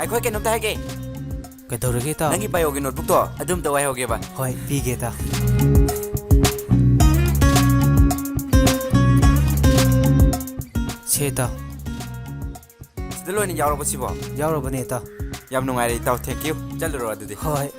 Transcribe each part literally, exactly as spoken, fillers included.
ꯑꯩꯈꯣꯏ ꯀꯩꯅꯣꯝꯇ ꯍꯥꯏꯒꯦ꯫ ꯀꯩꯗꯧꯔꯒꯦ, ꯏꯇꯥꯎ? ꯅꯪꯒꯤ bio ꯒꯤ notebook ꯇꯣ ꯑꯗꯨꯝꯇ ꯋꯥꯏꯍꯧꯒꯦꯕ꯫ ꯍꯣꯏ, ꯄꯤꯒꯦ, ꯏꯇꯥꯎ꯫ ꯁꯦ, ꯏꯇꯥꯎ꯫ ꯁꯤꯗ ꯂꯣꯏꯅ ꯌꯥꯎꯔꯕ ꯁꯤꯕꯣ? ꯌꯥꯎꯔꯕꯅꯦ, ꯏꯇꯥꯎ꯫ ꯌꯥꯝ ꯅꯨꯡꯉꯥꯏꯔꯦ, ꯏꯇꯥꯎ꯫ Thank you꯫ ꯆꯠꯂꯨꯔꯣ ꯑꯗꯨꯗꯤ꯫ ꯍꯣꯏ꯫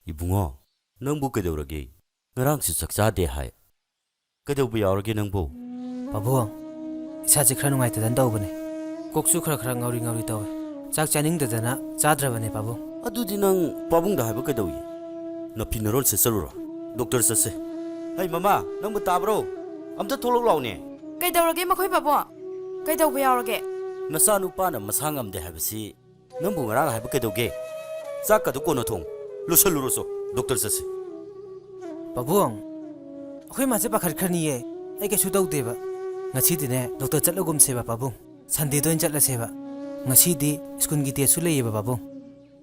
ꯏꯕꯨꯡꯉꯣ, ꯅꯪꯕꯨ ꯀꯩꯗꯧꯔꯒꯦ? ꯉꯔꯥꯡꯁꯨ ꯆꯥꯛ ꯆꯥꯗꯦ ꯍꯥꯏ꯫ ꯀꯩꯗꯧꯕ ꯌꯥꯎꯔꯒꯦ ꯅꯪꯕꯨ? ꯄꯥꯕꯨꯡ, ꯏꯁꯥꯁꯦ ꯈꯔ ꯅꯨꯡꯉꯥꯏꯇꯗꯅ ꯇꯧꯕꯅꯦ꯫ ꯀꯣꯛꯁꯨ ꯈꯔ ꯈꯔ ꯉꯥꯎꯔꯤ ꯉꯥꯎꯔꯤ ꯇꯧꯋꯦ꯫ ꯆꯥꯛ ꯆꯥꯅꯤꯡꯗꯗꯅ ꯆꯥꯗ꯭ꯔꯕꯅꯦ, ꯄꯥꯕꯨꯡ꯫ ꯑꯗꯨꯗꯤ ꯅꯪ ꯄꯥꯕꯨꯡꯗ ꯍꯥꯏꯕ ꯀꯩꯗꯧꯏ? ꯅꯐꯤ ꯅꯔꯣꯜ ꯁꯦꯠꯆꯜꯂꯨꯔꯣ꯫ ꯗꯣꯛꯇꯔ ꯆꯠꯁꯦ꯫ ꯍꯩ ꯃꯃꯥ, ꯅꯪꯕꯨ ꯇꯥꯕ꯭ꯔꯣ? ꯑꯝꯇ ꯊꯣꯛꯂꯛ ꯂꯥꯎꯅꯦ꯫ ꯀꯩꯗꯧꯔꯒꯦ ꯃꯈꯣꯏ ꯄꯥꯕꯨꯡ? ꯀꯩꯗꯧꯕ ꯌꯥꯎꯔꯒꯦ? ꯅꯆꯥꯅꯨꯄꯥꯅ ꯃꯁꯥ ꯉꯝꯗꯦ ꯍꯥꯏꯕꯁꯤ ꯅꯪꯕꯨ ꯉꯔꯥꯡ ꯍꯥꯏꯕ ꯀꯩꯗꯧꯒꯦ? ꯆꯥꯛꯀꯗꯨ ꯀꯣꯟꯅ ꯊꯣꯡ꯫ ꯂꯣꯏꯁꯜꯂꯨꯔꯣ ꯆꯣ, ꯗꯣꯛꯇꯔ ꯆꯠꯁꯤ꯫ ꯄꯥꯕꯨꯡ, ꯑꯩꯈꯣꯏ ꯃꯥꯁꯦ ꯄꯥꯈꯠꯈ꯭ꯔꯅꯤꯌꯦ꯫ ꯑꯩ ꯀꯩꯁꯨ ꯇꯧꯗꯦꯕ꯫ ꯉꯁꯤꯗꯤꯅꯦ, ꯗꯣꯛꯇꯔ ꯆꯠꯂꯒꯨꯝꯁꯦꯕ, ꯄꯥꯕꯨꯡ꯫ ꯁꯟꯗꯦꯗ ꯑꯣꯏꯅ ꯆꯠꯂꯁꯦꯕ꯫ ꯉꯁꯤꯗꯤ ꯁ꯭ꯀꯨꯜꯒꯤ ꯇꯦꯁꯁꯨ ꯂꯩꯌꯦꯕ, ꯄꯥꯕꯨꯡ꯫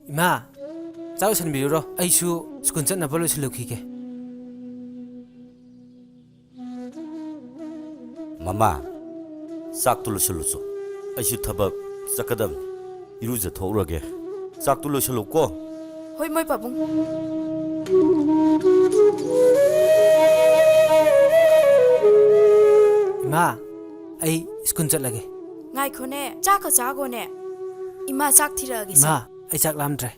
ꯏꯃꯥ, ꯆꯥꯛ ꯂꯣꯏꯁꯟꯕꯤꯔꯨꯔꯣ꯫ ꯑꯩꯁꯨ ꯁ꯭ꯀꯨꯜ ꯆꯠꯅꯕ ꯂꯣꯏꯁꯤꯜꯂꯨꯈꯤꯒꯦ꯫ ꯃꯃꯥ, ꯆꯥꯛꯇꯨ ꯂꯣꯏꯁꯤꯜꯂꯨꯆꯣ꯫ ꯑꯩꯁꯨ ꯊꯕꯛ ꯆꯠꯀꯗꯕꯅꯤ꯫ ꯏꯔꯨꯖꯊꯣꯛꯎꯔꯒꯦ꯫ ꯆꯥꯛꯇꯨ ꯂꯣꯏꯁꯤꯜꯂꯨꯀꯣ꯫ ꯍꯣꯏ, ꯃꯣꯏ ꯄꯥꯕꯨꯡ꯫ ꯏꯃꯥ, ꯑꯩ ꯁ꯭ꯀꯨꯜ ꯆꯠꯂꯒꯦ꯫ ꯉꯥꯏꯈꯣꯅꯦ, ꯆꯥꯛꯀ ꯆꯥꯒꯣꯅꯦ꯫ ꯏꯃꯥ, ꯆꯥꯛ ꯊꯤꯔꯛꯑꯒꯦꯁꯦ꯫ ꯏꯃꯥ, ꯑꯩ ꯆꯥꯛ ꯂꯥꯝꯗ꯭ꯔꯦ꯫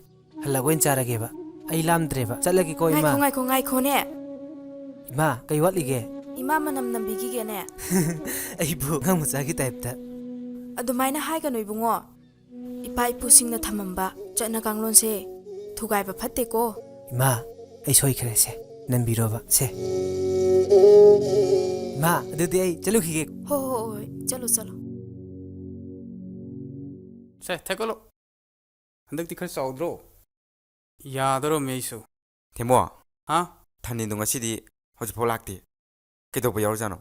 ꯍꯜꯂꯛꯑꯒ ꯑꯣꯏꯅ ꯆꯥꯔꯒꯦꯕ꯫ ꯑꯩ ꯂꯥꯝꯗ꯭ꯔꯦꯕ꯫ ꯆꯠꯂꯒꯦꯀꯣ, ꯏꯃꯥ꯫ ꯉꯥꯏꯈꯣ, ꯉꯥꯏꯈꯣ, ꯉꯥꯏꯈꯣꯅꯦ꯫ ꯏꯃꯥ, ꯀꯩ ꯋꯥꯠꯂꯤꯒꯦ? ꯏꯃꯥ ꯃꯅꯝ ꯅꯝꯕꯤꯈꯤꯒꯦꯅꯦ꯫ ꯑꯩꯕꯨ ꯑꯉꯥꯡ ꯃꯆꯥꯒꯤ ꯇꯥꯏꯞꯇ꯫ ꯑꯗꯨꯃꯥꯏꯅ ꯍꯥꯏꯒꯅꯨ ꯏꯕꯨꯡꯉꯣ꯫ ꯏꯄꯥ ꯏꯄꯨꯁꯤꯡꯅ ꯊꯝꯃꯝꯕ ꯆꯠꯅ ꯀꯥꯡꯂꯣꯟꯁꯦ ꯊꯨꯒꯥꯏꯕ ꯐꯠꯇꯦꯀꯣ꯫ ꯏꯃꯥ, ꯑꯩ ꯁꯣꯏꯈ꯭ꯔꯦ꯫ ꯁꯦ, ꯅꯝꯕꯤꯔꯣꯕ꯫ ꯁꯦ꯫ ꯏꯃꯥ, ꯑꯗꯨꯗꯤ ꯑꯩ ꯆꯠꯂꯨꯈꯤꯒꯦ꯫ ꯍꯣ, ꯍꯣ, ꯍꯣꯏ, ꯆꯠꯂꯣ, ꯆꯠꯂꯣ꯫ ꯁꯦ, ꯊꯦꯛꯀꯠꯂꯣ꯫ ꯍꯟꯗꯛꯇꯤ ꯈꯔ ꯆꯥꯎꯗ꯭ꯔꯣ? ꯌꯥꯗꯣꯔꯝꯃꯦ ꯑꯩꯁꯨ꯫ ꯊꯦꯃꯣ꯫ ꯍꯥ? ꯊꯥꯅꯤꯟꯗꯣ ꯉꯁꯤꯗꯤ ꯍꯧꯖꯤꯛꯐꯥꯎ ꯂꯥꯛꯇꯦ꯫ ꯀꯩꯗꯧꯕ ꯌꯥꯎꯔꯖꯥꯠꯅꯣ?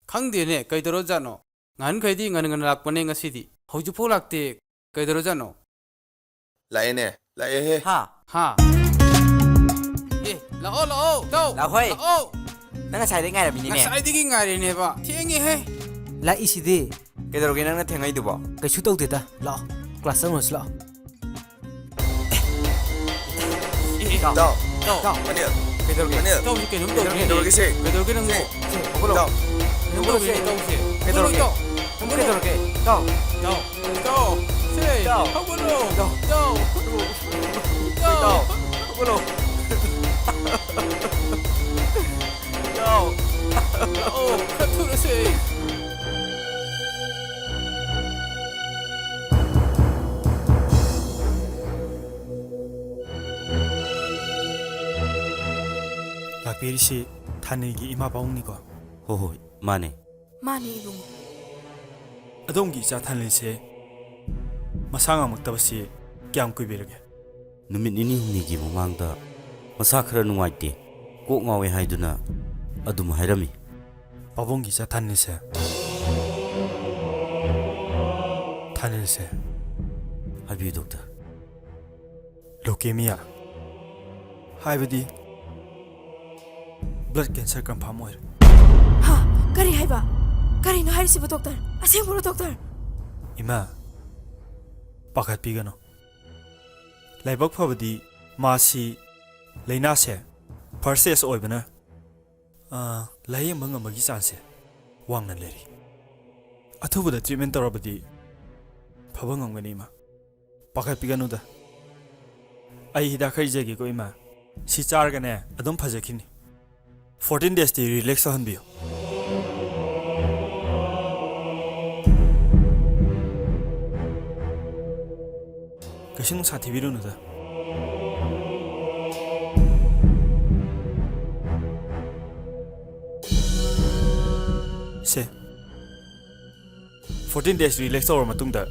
ꯈꯪꯗꯦꯅꯦ, ꯀꯩꯗꯧꯔꯖꯥꯠꯅꯣ? ꯅꯍꯥꯟꯈꯩꯗꯤ ꯉꯟꯅ ꯉꯟꯅ ꯂꯥꯛꯄꯅꯦ, ꯉꯁꯤꯗꯤ ꯍꯧꯖꯤꯛꯐꯥꯎ ꯂꯥꯛꯇꯦ꯫ ꯀꯩꯗꯧꯔꯖꯥꯠꯅꯣ? ꯂꯥꯛꯑꯦꯅꯦ, ꯂꯥꯛꯑꯦꯍꯦ꯫ ꯍꯥ? ꯍꯥ? ꯑꯦ, ꯂꯥꯛꯑꯣ, ꯂꯥꯛꯑꯣ, ꯇꯧ꯫ ꯂꯥꯛꯍꯣꯏ꯫ ꯂꯥꯛꯑꯣ꯫ ꯅꯪ ꯉꯁꯥꯏꯗꯩ ꯉꯥꯏꯔꯝꯃꯤꯅꯤꯅꯦ꯫ ꯉꯁꯥꯏꯗꯒꯤ ꯉꯥꯏꯔꯤꯅꯦꯕ꯫ ꯊꯦꯡꯉꯦꯍꯦ꯫ ꯂꯥꯛꯏꯁꯤꯗꯤ꯫ ꯀꯩꯗꯧꯔꯒꯦ ꯅꯪꯅ ꯊꯦꯡꯉꯛꯏꯗꯨꯕꯣ? ꯀꯩꯁꯨ ꯇꯧꯗꯦꯗ꯫ ꯂꯥꯛꯑꯣ, ꯀ꯭ꯂꯥꯁ ꯆꯪꯉꯨꯔꯁꯤ ꯂꯥꯛꯑꯣ꯫ ꯑꯦ, ꯇꯥꯎ꯫ ꯇꯥꯎ꯫ ꯇꯥꯎ꯫ ꯑꯅꯤꯜ꯫ ꯀꯩꯗꯧꯔꯒꯦ? ꯑꯅꯤꯜ꯫ ꯇꯥꯎꯁꯤ ꯀꯩꯅꯣꯝ ꯇꯧꯔꯦ꯫ ꯀꯩꯗꯧꯔꯒꯦ ꯁꯦ? ꯀꯩꯗꯧꯔꯒꯦ ꯅꯪꯕꯣ? ꯁꯦ, ꯍꯧꯒꯠꯂꯣ꯫ ꯇꯥꯎ꯫ ꯀꯩꯅꯣꯝ ꯇꯧꯔꯦ, ꯇꯥꯎꯁꯦ꯫ ꯀꯩꯗꯧꯔꯒꯦ? ꯍꯧꯒꯠꯂꯣ, ꯇꯥꯎ꯫ ꯀꯩꯗꯧꯔꯒꯦ? ꯇꯥꯎ꯫ ꯇꯥꯎ꯫ ꯇꯥꯎ꯫ ꯁꯦ, ꯇꯥꯎ꯫ ꯍꯧꯒꯠꯂꯣ꯫ ꯇꯥꯎ꯫ ꯇꯥꯎ꯫ ꯇꯥꯎ꯫ ꯇꯥꯎ꯫ ꯍꯧꯒꯠꯂꯣ꯫ ꯇꯥꯎ꯫ ꯂꯥꯛꯑꯣ, ꯈꯔ ꯊꯨꯔꯁꯦ꯫ ꯂꯥꯛꯄꯤꯔꯤꯁꯤ ꯊꯥꯅꯤꯜꯒꯤ ꯏꯃꯥ ꯄꯥꯕꯨꯡꯅꯤꯀꯣ? ꯍꯣꯏ, ꯍꯣꯏ, ꯃꯥꯅꯦ꯫ ꯃꯥꯅꯦ, ꯏꯕꯨꯡꯉꯣ꯫ ꯑꯗꯣꯝꯒꯤ ꯏꯆꯥ ꯊꯥꯅꯤꯜꯁꯦ ꯃꯁꯥ ꯉꯝꯃꯛꯇꯕꯁꯤ ꯀꯌꯥꯝ ꯀꯨꯏꯕꯤꯔꯒꯦ? ꯅꯨꯃꯤꯠ ꯅꯤꯅꯤ ꯍꯨꯝꯅꯤꯒꯤ ꯃꯃꯥꯡꯗ ꯃꯁꯥ ꯈꯔ ꯅꯨꯡꯉꯥꯏꯇꯦ, ꯀꯣꯛ ꯉꯥꯎꯋꯦ ꯍꯥꯏꯗꯨꯅ ꯑꯗꯨꯝ ꯍꯥꯏꯔꯝꯃꯤ꯫ ꯄꯥꯕꯨꯡꯒꯤ ꯏꯆꯥ ꯊꯥꯅꯤꯜꯁꯦ, ꯊꯥꯅꯤꯜꯁꯦ꯫ ꯍꯥꯏꯕꯤꯌꯨ, ꯗꯣꯛꯇꯔ꯫ ꯂꯨꯀꯦꯃꯤꯌꯥ ꯍꯥꯏꯕꯗꯤ blood cancer confirm ꯑꯣꯏꯔꯦ꯫ ꯍꯥ? ꯀꯔꯤ ꯍꯥꯏꯕ? ꯀꯔꯤꯅꯣ ꯍꯥꯏꯔꯤꯁꯤꯕꯨ, ꯗꯣꯛꯇꯔ? ꯑꯁꯦꯡꯕꯔꯣ, ꯗꯣꯛꯇꯔ? ꯏꯃꯥ, ꯄꯥꯈꯠꯄꯤꯒꯅꯨ꯫ ꯂꯥꯏꯕꯛ ꯐꯕꯗꯤ ꯃꯥꯁꯤ ꯂꯥꯏꯅꯥꯁꯦ first stage ꯑꯣꯏꯕꯅ, ꯑꯥ, ꯂꯥꯌꯦꯡꯕ ꯉꯝꯕꯒꯤ chance ꯁꯦ ꯋꯥꯡꯅ ꯂꯩꯔꯤ꯫ ꯑꯊꯨꯕꯗ treatment ꯇꯧꯔꯕꯗꯤ ꯐꯕ ꯉꯝꯒꯅꯤ, ꯏꯃꯥ꯫ ꯄꯥꯈꯠꯄꯤꯒꯅꯨꯗ꯫ ꯑꯩ ꯍꯤꯗꯥꯛ ꯈꯔ ꯏꯖꯒꯦꯀꯣ, ꯏꯃꯥ꯫ ꯁꯤ ꯆꯥꯔꯒꯅꯦ, ꯑꯗꯨꯝ ꯐꯖꯈꯤꯅꯤ꯫ Fourteen days T relax ꯇꯧꯍꯟꯕꯤꯌꯨ꯫ ꯀꯩꯁꯨ ꯅꯨꯡꯁꯥ ꯊꯤꯕꯤꯔꯨꯅꯨꯗ꯫ ꯁꯦ, fourteen days relax ꯇꯧꯔꯕ ꯃꯇꯨꯡꯗ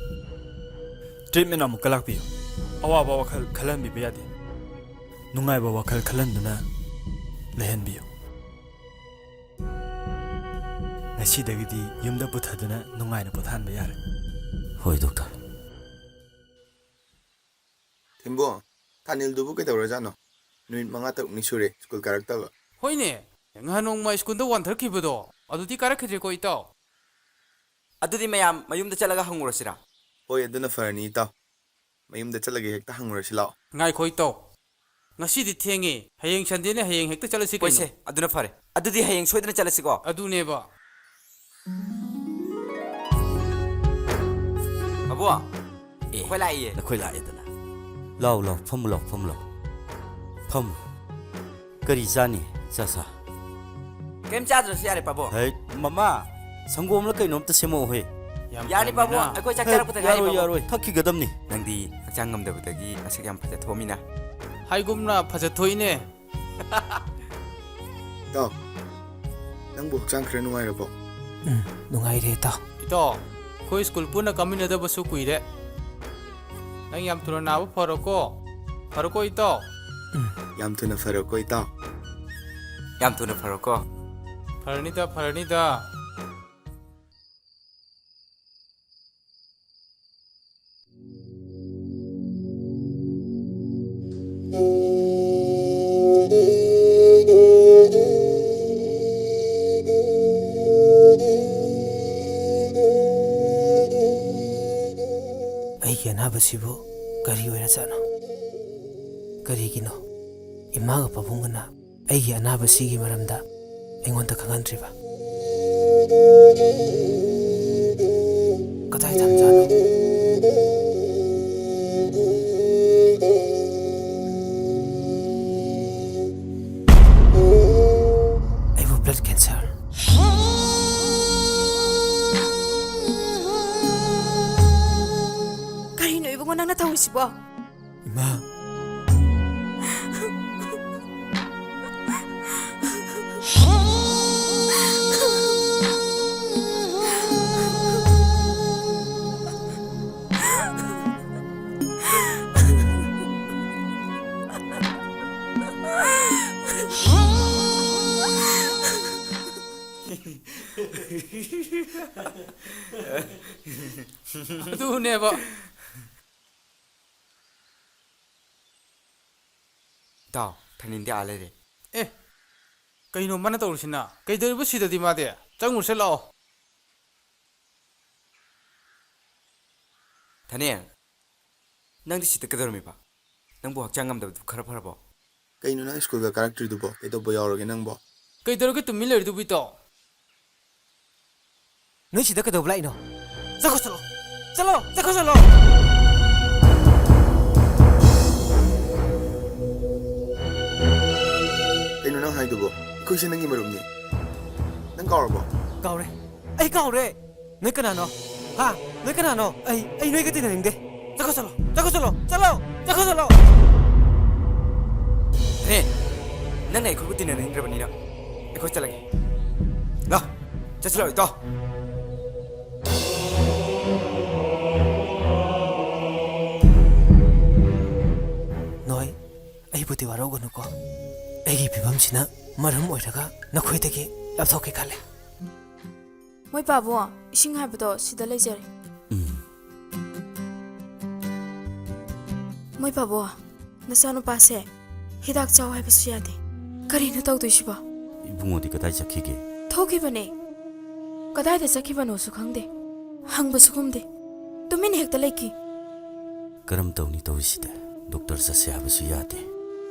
treatment ꯑꯃꯨꯛꯀ ꯂꯥꯛꯄꯤꯌꯨ꯫ ꯑꯋꯥꯕ ꯋꯥꯈꯜ ꯈꯜꯍꯟꯕꯤꯕ ꯌꯥꯗꯦ꯫ ꯅꯨꯡꯉꯥꯏꯕ ꯋꯥꯈꯜ ꯈꯜꯍꯟꯗꯨꯅ ꯂꯩꯍꯟꯕꯤꯌꯨ꯫ ꯉꯁꯤꯗꯒꯤꯗꯤ ꯌꯨꯝꯗ ꯄꯨꯊꯗꯨꯅ ꯅꯨꯡꯉꯥꯏꯅ ꯄꯣꯊꯥꯍꯟꯕ ꯌꯥꯔꯦ꯫ ꯍꯣꯏ, ꯗꯣꯛꯇꯔ꯫ ꯊꯤꯝꯕꯨ, ꯊꯥꯅꯤꯜꯗꯨꯕꯨ ꯀꯩꯗꯧꯔꯖꯥꯠꯅꯣ? ꯅꯨꯃꯤꯠ ꯃꯉꯥ ꯇꯔꯨꯛꯅꯤ ꯁꯨꯔꯦ ꯁ꯭ꯀꯨꯜ ꯀꯥꯔꯛꯇꯕ꯫ ꯍꯣꯏꯅꯦ, ꯉꯍꯥꯟ ꯅꯣꯡꯃ ꯁ꯭ꯀꯨꯜꯗ ꯋꯥꯟꯊꯔꯛꯈꯤꯕꯗꯣ, ꯑꯗꯨꯗꯤ ꯀꯥꯔꯛꯈꯤꯗ꯭ꯔꯦꯀꯣ, ꯏꯇꯥꯎ? ꯑꯗꯨꯗꯤ ꯃꯌꯥꯝ ꯃꯌꯨꯝꯗ ꯆꯠꯂꯒ ꯍꯪꯉꯨꯔꯁꯤꯔꯥ? ꯍꯣꯏ, ꯑꯗꯨꯅ ꯐꯔꯅꯤ, ꯏꯇꯥꯎ꯫ ꯃꯌꯨꯝꯗ ꯆꯠꯂꯒ ꯍꯦꯛꯇ ꯍꯪꯉꯨꯔꯁꯤ ꯂꯥꯛꯑꯣ꯫ ꯉꯥꯏꯈꯣ, ꯏꯇꯥꯎ꯫ ꯉꯁꯤꯗꯤ ꯊꯦꯡꯉꯦ꯫ ꯍꯌꯦꯡ ꯁꯟꯗꯦꯅꯦ, ꯍꯌꯦꯡ ꯍꯦꯛꯇ ꯆꯠꯂꯁꯤ ꯀꯩꯅꯣ꯫ ꯍꯣꯏꯁꯦ, ꯑꯗꯨꯅ ꯐꯔꯦ꯫ ꯑꯗꯨꯗꯤ ꯍꯌꯦꯡ ꯁꯣꯏꯗꯅ ꯆꯠꯂꯁꯤꯀꯣ꯫ ꯑꯗꯨꯅꯦꯕ꯫ ꯃꯕꯨ, ꯑꯦ, ꯑꯩꯈꯣꯏ ꯂꯥꯛꯏꯌꯦ꯫ ꯅꯈꯣꯏ ꯂꯥꯛꯑꯦꯗꯅ꯫ ꯂꯥꯎ, ꯂꯥꯎ, ꯐꯝꯃꯨ ꯂꯥꯎ, ꯐꯝꯃꯨ ꯂꯥꯎ꯫ ꯐꯝꯃꯨ꯫ ꯀꯔꯤ ꯆꯥꯅꯤ? ꯆꯥ ꯁꯥ꯫ ꯀꯩꯝ ꯆꯥꯗ꯭ꯔꯁꯨ ꯌꯥꯔꯦ, ꯄꯥꯕꯨꯡ꯫ ꯍꯩ, ꯃꯃꯥ, ꯁꯪꯒꯣꯝꯂ ꯀꯩꯅꯣꯝꯇ ꯁꯦꯝꯃꯛꯑꯣꯍꯦ꯫ ꯌꯥꯝ ꯌꯥꯅꯤ, ꯐꯔꯝꯃꯤꯅ꯫ ꯄꯥꯕꯨꯡ, ꯑꯩꯈꯣꯏ ꯆꯥꯛ ꯍꯦ, ꯆꯥꯔꯛꯄꯗ ꯉꯥꯏꯔꯤ, ꯌꯥꯔꯣꯏ, ꯄꯥꯕꯨꯡ꯫ ꯌꯥꯔꯣꯏ, ꯊꯛꯈꯤꯒꯗꯕꯅꯤ꯫ ꯅꯪꯗꯤ ꯍꯛꯆꯥꯡ ꯉꯝꯗꯕꯗꯒꯤ ꯃꯁꯛ ꯌꯥꯝ ꯐꯖꯊꯣꯛꯑꯃꯤꯅ꯫ ꯍꯥꯏꯒꯨꯝꯅ ꯐꯖꯊꯣꯛꯏꯅꯦ꯫ ꯏꯇꯥꯎ, ꯅꯪꯕꯨ ꯍꯛꯆꯥꯡ ꯈꯔ ꯅꯨꯡꯉꯥꯏꯔꯕꯣ? ꯎꯝ, ꯅꯨꯡꯉꯥꯏꯔꯦ, ꯏꯇꯥꯎ꯫ ꯏꯇꯥꯎ, ꯑꯩꯈꯣꯏ ꯁ꯭ꯀꯨꯜ ꯄꯨꯟꯅ ꯀꯥꯃꯤꯟꯅꯗꯕꯁꯨ ꯀꯨꯏꯔꯦ꯫ ꯅꯪ ꯌꯥꯝ ꯊꯨꯅ ꯅꯥꯕ ꯐꯔꯣꯀꯣ꯫ ꯐꯔꯣꯀꯣ, ꯏꯇꯥꯎ? ꯎꯝ꯫ ꯌꯥꯝ ꯊꯨꯅ ꯐꯔꯣꯀꯣ, ꯏꯇꯥꯎ꯫ ꯌꯥꯝ ꯊꯨꯅ ꯐꯔꯣꯀꯣ꯫ ꯐꯔꯅꯤꯗ, ꯐꯔꯅꯤꯗ꯫ ꯑꯩꯒꯤ ꯑꯅꯥꯕꯁꯤꯕꯨ ꯀꯔꯤ ꯑꯣꯏꯔꯖꯥꯠꯅꯣ? ꯀꯔꯤꯒꯤꯅꯣ ꯏꯃꯥꯒ ꯄꯥꯕꯨꯡꯒꯅ ꯑꯩꯒꯤ ꯑꯅꯥꯕꯁꯤꯒꯤ ꯃꯔꯝꯗ ꯑꯩꯉꯣꯟꯗ ꯈꯪꯍꯟꯗ꯭ꯔꯤꯕ? ꯀꯗꯥꯏ ꯊꯝꯖꯥꯠꯅꯣ? ꯑꯩꯕꯨ blood cancer꯫ ꯀꯔꯤꯅꯣ ꯏꯕꯨꯡꯉꯣ ꯅꯪꯅ ꯇꯧꯔꯤꯁꯤꯕꯣ? ꯏꯃꯥ꯫ ꯑꯗꯨꯅꯦꯕ꯫ ꯏꯇꯥꯎ, ꯊꯅꯦꯟꯗꯤ ꯑꯥ ꯂꯩꯔꯦ꯫ ꯑꯦ, ꯀꯩꯅꯣ ꯃꯥꯅ ꯇꯧꯔꯤꯁꯤꯅ? ꯀꯩꯗꯧꯔꯤꯕ ꯁꯤꯗꯗꯤ ꯃꯥꯗꯤ? ꯆꯪꯉꯨꯔꯁꯦ ꯂꯥꯛꯑꯣ꯫ ꯊꯅꯦꯟ, ꯅꯪꯗꯤ ꯁꯤꯗ ꯀꯩꯗꯧꯔꯝꯃꯤꯕ? ꯅꯪꯕꯨ ꯍꯛꯆꯥꯡ ꯉꯝꯗꯕꯗꯨ ꯈꯔ ꯐꯔꯕꯣ? ꯀꯩꯅꯣ ꯅꯪ ꯁ꯭ꯀꯨꯜꯒ ꯀꯥꯔꯛꯇ꯭ꯔꯤꯗꯨꯕꯣ? ꯀꯩꯗꯧꯕ ꯌꯥꯎꯔꯒꯦ ꯅꯪꯕꯣ? ꯀꯩꯗꯧꯔꯒꯦ ꯇꯨꯃꯤꯟ ꯂꯩꯔꯤꯗꯨꯕꯨ, ꯏꯇꯥꯎ? ꯅꯣꯏ ꯁꯤꯗ ꯀꯩꯗꯧꯕ ꯂꯥꯛꯏꯅꯣ? ꯆꯠꯈꯣ ꯆꯠꯂꯣ! ꯆꯠꯂꯣ! ꯆꯠꯈꯣ ꯆꯠꯂꯣ! ꯀꯩꯅꯣ ꯅꯪ ꯍꯥꯏꯗꯨꯕꯣ? ꯑꯩꯈꯣꯏꯁꯦ ꯅꯪꯒꯤ ꯃꯔꯨꯞꯅꯤ꯫ ꯅꯪ ꯀꯥꯎꯔꯕꯣ? ꯀꯥꯎꯔꯦ꯫ ꯑꯩ ꯀꯥꯎꯔꯦ꯫ ꯅꯣꯏ ꯀꯅꯥꯅꯣ? ꯍꯥ? ꯅꯣꯏ ꯀꯅꯥꯅꯣ? ꯑꯩ, ꯑꯩ ꯅꯣꯏꯒ ꯇꯤꯟꯅꯅꯤꯡꯗꯦ꯫ ꯆꯠꯈꯣ ꯆꯠꯂꯣ! ꯆꯠꯈꯣ ꯆꯠꯂꯣ! ꯆꯠꯂꯣ! ꯆꯠꯈꯣ ꯆꯠꯂꯣ! ꯍꯦ! ꯅꯪꯅ ꯑꯩꯈꯣꯏꯕꯨ ꯇꯤꯟꯅꯅꯤꯡꯗ꯭ꯔꯕꯅꯤꯅ ꯑꯩꯈꯣꯏ ꯆꯠꯂꯒꯦ꯫ ꯂꯥ, ꯆꯠꯁꯤꯜꯂꯛꯑꯣ ꯏꯇꯥꯎ꯫ ꯅꯣꯏ ꯑꯩꯕꯨꯗꯤ ꯋꯥꯔꯧꯒꯅꯨꯀꯣ꯫ ꯑꯩꯒꯤ ꯐꯤꯕꯝꯁꯤꯅ ꯃꯔꯝ ꯑꯣꯏꯔꯒ ꯅꯈꯣꯏꯗꯒꯤ ꯂꯥꯞꯊꯣꯛꯀꯦ ꯈꯜꯂꯦ꯫ ꯃꯣꯏ ꯄꯥꯕꯨꯡ, ꯏꯁꯤꯡ ꯍꯥꯏꯕꯗꯣ ꯁꯤꯗ ꯂꯩꯖꯔꯦ꯫ ꯎꯝ꯫ ꯃꯣꯏ ꯄꯥꯕꯨꯡ, ꯅꯆꯥꯅꯨꯄꯥꯁꯦ ꯍꯤꯗꯥꯛ ꯆꯥꯎ ꯍꯥꯏꯕꯁꯨ ꯌꯥꯗꯦ꯫ ꯀꯔꯤꯅꯣ ꯇꯧꯗꯣꯏꯁꯤꯕꯣ? ꯏꯕꯨꯡꯉꯣꯗꯤ ꯀꯗꯥꯏ ꯆꯠꯈꯤꯒꯦ? ꯊꯣꯛꯈꯤꯕꯅꯦ꯫ ꯀꯗꯥꯏꯗ ꯆꯠꯈꯤꯕꯅꯣꯁꯨ ꯈꯪꯗꯦ꯫ ꯍꯪꯕꯁꯨ ꯈꯨꯝꯗꯦ꯫ ꯇꯨꯃꯤꯟꯅ ꯍꯦꯛꯇ ꯂꯩꯈꯤ꯫ ꯀꯔꯝ ꯇꯧꯅꯤ ꯇꯧꯔꯤꯁꯤꯗꯤ? ꯗꯣꯛꯇꯔ ꯆꯠꯁꯦ ꯍꯥꯏꯕꯁꯨ ꯌꯥꯗꯦ꯫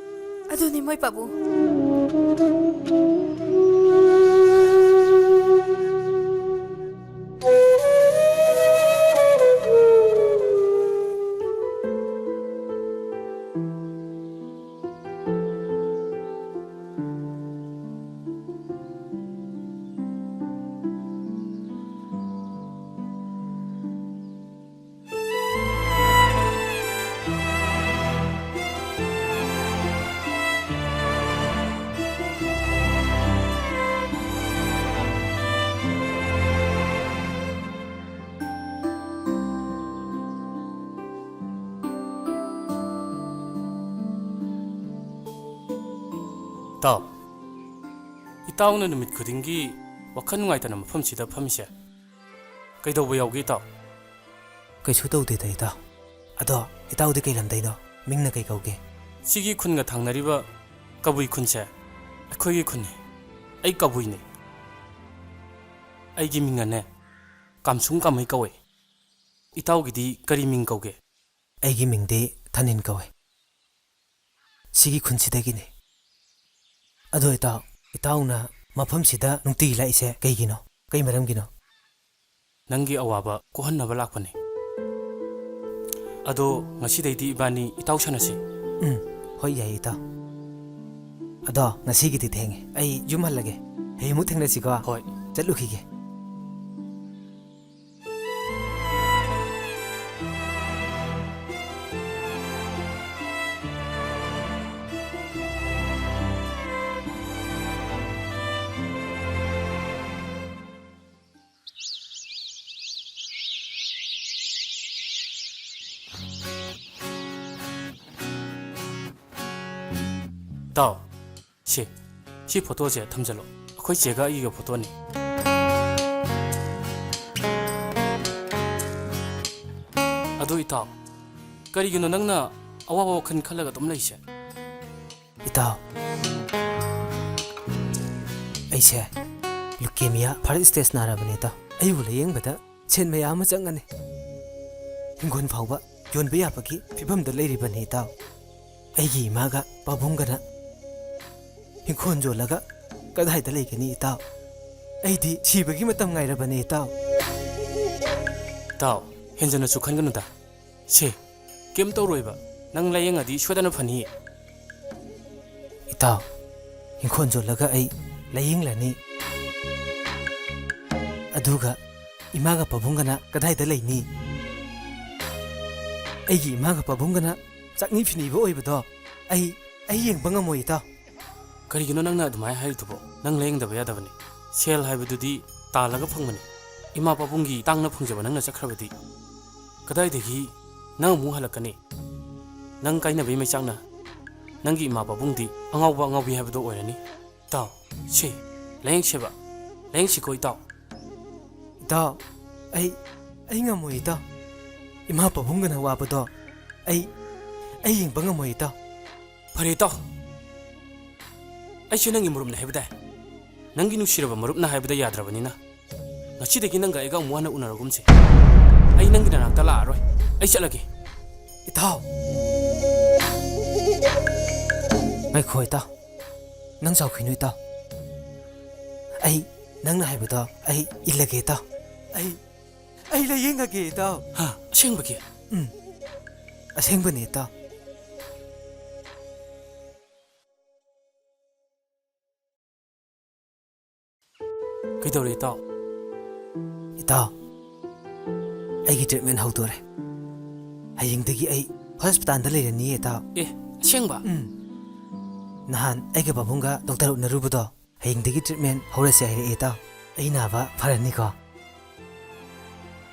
ꯑꯗꯨꯅꯤ ꯃꯣꯏ ꯄꯥꯕꯨꯡ꯫ ꯏꯇꯥꯎ, ꯏꯇꯥꯎꯅ ꯅꯨꯃꯤꯠ ꯈꯨꯗꯤꯡꯒꯤ ꯋꯥꯈꯜ ꯅꯨꯡꯉꯥꯏꯇꯅ ꯃꯐꯝꯁꯤꯗ ꯐꯝꯃꯤꯁꯦ ꯀꯩꯗꯧꯕ ꯌꯥꯎꯒꯦ, ꯏꯇꯥꯎ? ꯀꯩꯁꯨ ꯇꯧꯗꯦꯗ, ꯏꯇꯥꯎ꯫ ꯑꯗꯣ ꯏꯇꯥꯎꯗꯤ ꯀꯩ ꯂꯝꯗꯩꯅꯣ? ꯃꯤꯡꯅ ꯀꯩ ꯀꯧꯒꯦ? ꯁꯤꯒꯤ ꯈꯨꯟꯒ ꯊꯪꯅꯔꯤꯕ ꯀꯕꯨꯏ ꯈꯨꯟꯁꯦ ꯑꯩꯈꯣꯏꯒꯤ ꯈꯨꯟꯅꯤ꯫ ꯑꯩ ꯀꯕꯨꯏꯅꯤ꯫ ꯑꯩꯒꯤ ꯃꯤꯡꯅꯅꯦ, ꯀꯥꯝꯁꯨꯡ ꯀꯥꯃꯩ ꯀꯧꯋꯦ꯫ ꯏꯇꯥꯎꯒꯤꯗꯤ ꯀꯔꯤ ꯃꯤꯡ ꯀꯧꯒꯦ? ꯑꯩꯒꯤ ꯃꯤꯡꯗꯤ ꯊꯥꯅꯤꯟ ꯀꯧꯋꯦ꯫ ꯁꯤꯒꯤ ꯈꯨꯟꯁꯤꯗꯒꯤꯅꯤ꯫ ꯑꯗꯣ ꯏꯇꯥꯎ, ꯏꯇꯥꯎꯅ ꯃꯐꯝꯁꯤꯗ ꯅꯨꯡꯇꯤꯒꯤ ꯂꯥꯛꯏꯁꯦ ꯀꯩꯒꯤꯅꯣ? ꯀꯩ ꯃꯔꯝꯒꯤꯅꯣ? ꯅꯪꯒꯤ ꯑꯋꯥꯕ ꯀꯣꯛꯍꯟꯅꯕ ꯂꯥꯛꯄꯅꯤ꯫ ꯑꯗꯣ ꯉꯁꯤꯗꯩꯗꯤ ꯏꯕꯥꯅꯤ ꯏꯇꯥꯎ ꯁꯥꯟꯅꯁꯤ꯫ ꯎꯝ, ꯍꯣꯏ, ꯌꯥꯏ ꯏꯇꯥꯎ꯫ ꯑꯗꯣ ꯉꯁꯤꯒꯤꯗꯤ ꯊꯦꯡꯉꯦ, ꯑꯩ ꯌꯨꯝ ꯍꯜꯂꯒꯦ꯫ ꯍꯌꯦꯡꯃꯨꯛ ꯊꯦꯡꯅꯁꯤꯀꯣ꯫ ꯍꯣꯏ꯫ ꯆꯠꯂꯨꯈꯤꯒꯦ꯫ ꯇꯥꯎ, ꯁꯤ, ꯁꯤ ꯐꯣꯇꯣꯁꯦ ꯊꯝꯖꯜꯂꯣ꯫ ꯑꯩꯈꯣꯏ ꯆꯦꯒ ꯑꯩꯒꯤꯒ ꯐꯣꯇꯣꯅꯤ꯫ ꯑꯗꯣ ꯏꯇꯥꯎ, ꯀꯔꯤꯒꯤꯅꯣ ꯅꯪꯅ ꯑꯋꯥꯕ ꯋꯥꯈꯜ ꯈꯜꯂꯒ ꯑꯗꯨꯝ ꯂꯩꯁꯦ? ꯏꯇꯥꯎ, ꯑꯩꯁꯦ leukemia first stage ꯅꯥꯔꯕꯅꯦ ꯏꯇꯥꯎ꯫ ꯑꯩꯕꯨ ꯂꯥꯌꯦꯡꯕꯗ ꯁꯦꯟ ꯃꯌꯥꯝ ꯑꯃ ꯆꯪꯉꯅꯤ꯫ ꯍꯤꯡꯒꯣꯜ ꯐꯥꯎꯕ ꯌꯣꯟꯕ ꯌꯥꯕꯒꯤ ꯐꯤꯕꯝꯗ ꯂꯩꯔꯤꯕꯅꯤ ꯏꯇꯥꯎ꯫ ꯑꯩꯒꯤ ꯏꯃꯥꯒ ꯄꯥꯕꯨꯡꯒꯅ ꯍꯤꯡꯈꯣꯜ ꯌꯣꯜꯂꯒ ꯀꯗꯥꯏꯗ ꯂꯩꯒꯅꯤ ꯏꯇꯥꯎ? ꯑꯩꯗꯤ ꯁꯤꯕꯒꯤ ꯃꯇꯝ ꯉꯥꯏꯔꯕꯅꯦ ꯏꯇꯥꯎ꯫ ꯏꯇꯥꯎ, ꯍꯦꯟꯖꯟꯅꯁꯨ ꯈꯟꯒꯅꯨꯗ꯫ ꯁꯦ, ꯀꯩꯝ ꯇꯧꯔꯣꯏꯕ꯫ ꯅꯪ ꯂꯥꯌꯦꯡꯉꯗꯤ ꯁꯣꯏꯗꯅ ꯐꯅꯤ꯫ ꯏꯇꯥꯎ, ꯏꯪꯈꯣꯜ ꯌꯣꯜꯂꯒ ꯑꯩ ꯂꯥꯌꯦꯡꯂꯅꯤ꯫ ꯑꯗꯨꯒ ꯏꯃꯥꯒ ꯄꯥꯕꯨꯡꯒꯅ ꯀꯗꯥꯏꯗ ꯂꯩꯅꯤ? ꯑꯩꯒꯤ ꯏꯃꯥꯒ ꯄꯥꯕꯨꯡꯒꯅ ꯆꯥꯛꯅꯤ ꯐꯤꯅꯤꯕ ꯑꯣꯏꯕꯗꯣ ꯑꯩ, ꯑꯩ ꯌꯦꯡꯕ ꯉꯝꯃꯣꯏ, ꯏꯇꯥꯎ꯫ ꯀꯔꯤꯒꯤꯅꯣ ꯅꯪꯅ ꯑꯗꯨꯃꯥꯏꯅ ꯍꯥꯏꯔꯤꯗꯨꯕꯣ? ꯅꯪ ꯂꯥꯌꯦꯡꯗꯕ ꯌꯥꯗꯕꯅꯤ꯫ ꯁꯦꯜ ꯍꯥꯏꯕꯗꯨꯗꯤ ꯇꯥꯜꯂꯒ ꯐꯪꯕꯅꯤ꯫ ꯏꯃꯥ ꯄꯥꯕꯨꯡꯒꯤ ꯇꯥꯡꯅ ꯐꯪꯖꯕ ꯅꯪꯅ ꯆꯠꯈ꯭ꯔꯕꯗꯤ ꯀꯗꯥꯏꯗꯒꯤ ꯅꯪ ꯑꯃꯨꯛ ꯍꯜꯂꯛꯀꯅꯤ? ꯅꯪ ꯀꯥꯏꯅꯕꯒꯤ ꯃꯩꯆꯥꯛꯅ ꯅꯪꯒꯤ ꯏꯃꯥ ꯄꯥꯕꯨꯡꯗꯤ ꯑꯉꯥꯎꯕ ꯑꯉꯥꯎꯕꯤ ꯍꯥꯏꯕꯗꯣ ꯑꯣꯏꯔꯅꯤ꯫ ꯇꯥꯎ, ꯁꯦ, ꯂꯥꯌꯦꯡꯁꯦꯕ꯫ ꯂꯥꯌꯦꯡꯁꯤꯀꯣ, ꯏꯇꯥꯎ꯫ ꯏꯇꯥꯎ, ꯑꯩ, ꯑꯩ ꯉꯝꯃꯣꯏ, ꯏꯇꯥꯎ꯫ ꯏꯃꯥ ꯄꯥꯕꯨꯡꯒꯅ ꯋꯥꯕꯗꯣ ꯑꯩ, ꯑꯩ ꯌꯦꯡꯕ ꯉꯝꯃꯣꯏ, ꯏꯇꯥꯎ꯫ ꯐꯔꯦ ꯏꯇꯥꯎ, ꯑꯩꯁꯨ ꯅꯪꯒꯤ ꯃꯔꯨꯞꯅꯦ ꯍꯥꯏꯕ ꯇꯥꯏ꯫ ꯅꯪꯒꯤ ꯅꯨꯡꯁꯤꯔꯕ ꯃꯔꯨꯞꯅ ꯍꯥꯏꯕꯗ ꯌꯥꯗ꯭ꯔꯕꯅꯤꯅ, ꯉꯁꯤꯗꯒꯤ ꯅꯪꯒ ꯑꯩꯒ ꯑꯃꯨꯛ ꯍꯟꯅ ꯎꯅꯔꯒꯨꯝꯁꯦ꯫ ꯑꯩ ꯅꯪꯒꯤ ꯅꯅꯥꯛꯇ ꯂꯥꯛꯑꯔꯣꯏ꯫ ꯑꯩ ꯆꯠꯂꯒꯦ꯫ ꯏꯇꯥꯎ! ꯉꯥꯏꯈꯣ ꯏꯇꯥꯎ꯫ ꯅꯪ ꯁꯥꯎꯈꯤꯅꯨ ꯏꯇꯥꯎ꯫ ꯑꯩ ꯅꯪꯅ ꯍꯥꯏꯕꯗꯣ ꯑꯩ ꯏꯜꯂꯒꯦ ꯏꯇꯥꯎ꯫ ꯑꯩ, ꯑꯩ ꯂꯥꯌꯦꯡꯉꯒꯦ ꯏꯇꯥꯎ꯫ ꯍꯥ? ꯑꯁꯦꯡꯕꯒꯤ? ꯎꯝ꯫ ꯑꯁꯦꯡꯕꯅꯦ ꯏꯇꯥꯎ꯫ ꯀꯩꯗꯧꯔꯦ ꯏꯇꯥꯎ? ꯏꯇꯥꯎ, ꯑꯩꯒꯤ treatment ꯍꯧꯗꯣꯔꯦ꯫ ꯍꯌꯦꯡꯗꯒꯤ ꯑꯩ hospitalꯗ ꯂꯩꯔꯅꯤꯌꯦ ꯏꯇꯥꯎ꯫ ꯑꯦ, ꯑꯁꯦꯡꯕ? ꯎꯝ꯫ ꯅꯍꯥꯟ ꯑꯩꯒ ꯄꯥꯕꯨꯡꯒ doctor ꯎꯅꯔꯨꯕꯗꯣ, ꯍꯌꯦꯡꯗꯒꯤ treatment ꯍꯧꯔꯁꯦ ꯍꯥꯏꯔꯛꯑꯦ ꯏꯇꯥꯎ꯫ ꯑꯩ ꯅꯥꯕ ꯐꯔꯅꯤꯀꯣ?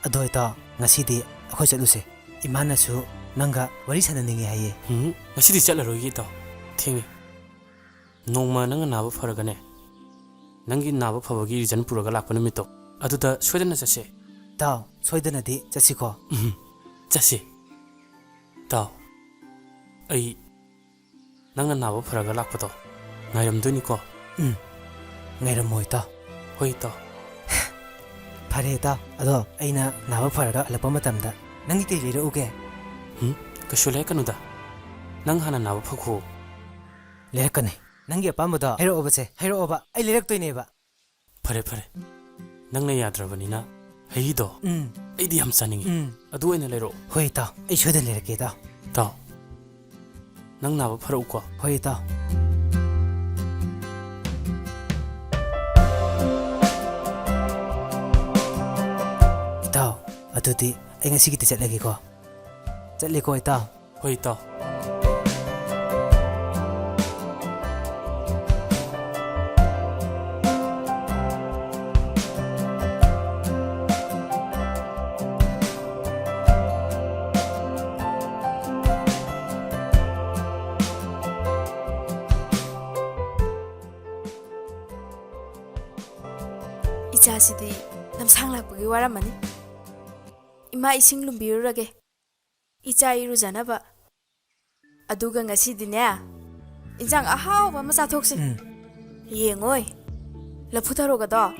ꯑꯗꯣ ꯏꯇꯥꯎ, ꯉꯁꯤꯗꯤ ꯑꯩꯈꯣꯏ ꯆꯠꯂꯨꯁꯦ꯫ ꯏꯃꯥꯅꯁꯨ ꯅꯪꯒ ꯋꯥꯔꯤ ꯁꯥꯟꯅꯅꯤꯡꯉꯦ ꯍꯥꯏꯌꯦ꯫ ꯎꯝ, ꯉꯁꯤꯗꯤ ꯆꯠꯂꯔꯣꯏꯒꯦ ꯏꯇꯥꯎ꯫ ꯊꯦꯡꯉꯦ꯫ ꯅꯣꯡꯃ ꯅꯪꯅ ꯅꯥꯕ ꯐꯔꯒꯅꯦ, ꯅꯪꯒꯤ ꯅꯥꯕ ꯐꯕꯒꯤ reason ꯄꯨꯔꯒ ꯂꯥꯛꯄ ꯅꯨꯃꯤꯠꯇꯣ, ꯑꯗꯨꯗ ꯁꯣꯏꯗꯅ ꯆꯠꯁꯦ꯫ ꯏꯇꯥꯎ, ꯁꯣꯏꯗꯅꯗꯤ ꯆꯠꯁꯤꯀꯣ꯫ ꯎꯝ, ꯆꯠꯁꯦ꯫ ꯏꯇꯥꯎ, ꯑꯩ ꯅꯪꯅ ꯅꯥꯕ ꯐꯔꯒ ꯂꯥꯛꯄꯗꯣ ꯉꯥꯏꯔꯝꯗꯣꯏꯅꯤꯀꯣ꯫ ꯎꯝ, ꯉꯥꯏꯔꯝꯃꯣ ꯏꯇꯥꯎ꯫ ꯍꯣꯏ ꯏꯇꯥꯎ꯫ ꯐꯔꯦ ꯏꯇꯥꯎ, ꯑꯗꯣ ꯑꯩꯅ ꯅꯥꯕ ꯐꯔꯒ ꯍꯜꯂꯛꯄ ꯃꯇꯝꯗ ꯅꯪꯒꯤ ꯀꯩ ꯂꯩꯔꯛꯎꯒꯦ? ꯎꯝ, ꯀꯩꯁꯨ ꯂꯩꯔꯛꯀꯅꯨꯗ꯫ ꯅꯪ ꯍꯥꯟꯅ ꯅꯥꯕ ꯐꯈꯣ꯫ ꯂꯩꯔꯛꯀꯅꯤ꯫ ꯅꯪꯒꯤ ꯑꯄꯥꯝꯕꯗꯣ ꯍꯥꯏꯔꯛꯑꯣꯕꯁꯦ, ꯍꯥꯏꯔꯛꯑꯣꯕ, ꯑꯩ ꯂꯩꯔꯛꯇꯣꯏꯅꯦꯕ꯫ ꯐꯔꯦ, ꯐꯔꯦ꯫ ꯅꯪꯅ ꯌꯥꯗ꯭ꯔꯕꯅꯤꯅ ꯍꯩꯗꯣ ꯎꯝ꯫ ꯑꯩꯗꯤ ꯌꯥꯝ ꯆꯥꯅꯤꯡꯉꯤ꯫ ꯎꯝ꯫ ꯑꯗꯨ ꯑꯣꯏꯅ ꯂꯩꯔꯛꯑꯣ꯫ ꯍꯣꯏ, ꯏꯇꯥꯎ꯫ ꯑꯩ ꯁꯣꯏꯗꯅ ꯂꯩꯔꯛꯀꯦ, ꯏꯇꯥꯎ꯫ ꯏꯇꯥꯎ, ꯅꯪ ꯅꯥꯕ ꯐꯔꯛꯎꯀꯣ꯫ ꯍꯣꯏ, ꯏꯇꯥꯎ꯫ ꯏꯇꯥꯎ, ꯑꯗꯨꯗꯤ ꯑꯩ ꯉꯁꯤꯒꯤꯗꯤ ꯆꯠꯂꯒꯦꯀꯣ꯫ ꯆꯠꯂꯦꯀꯣ, ꯏꯇꯥꯎ꯫ ꯍꯣꯏ, ꯏꯇꯥꯎ꯫ ꯏꯆꯥꯁꯤꯗꯤ ꯂꯝꯁꯥꯡ ꯂꯥꯛꯄꯒꯤ ꯋꯥꯔꯝꯃꯅꯤ꯫ ꯏꯃꯥ, ꯏꯁꯤꯡ ꯂꯨꯝꯕꯤꯔꯨꯔꯒꯦ꯫ ꯏꯆꯥ ꯏꯔꯨꯖꯅꯕ꯫ ꯑꯗꯨꯒ ꯉꯁꯤꯗꯤꯅꯦ, ꯏꯟꯖꯥꯡ ꯑꯍꯥꯎꯕ ꯑꯃ ꯆꯥꯊꯣꯛꯁꯤ꯫ ꯎꯝ꯫ ꯌꯦꯡꯉꯣꯏ, ꯂꯐꯨ ꯊꯔꯣꯒꯗꯣ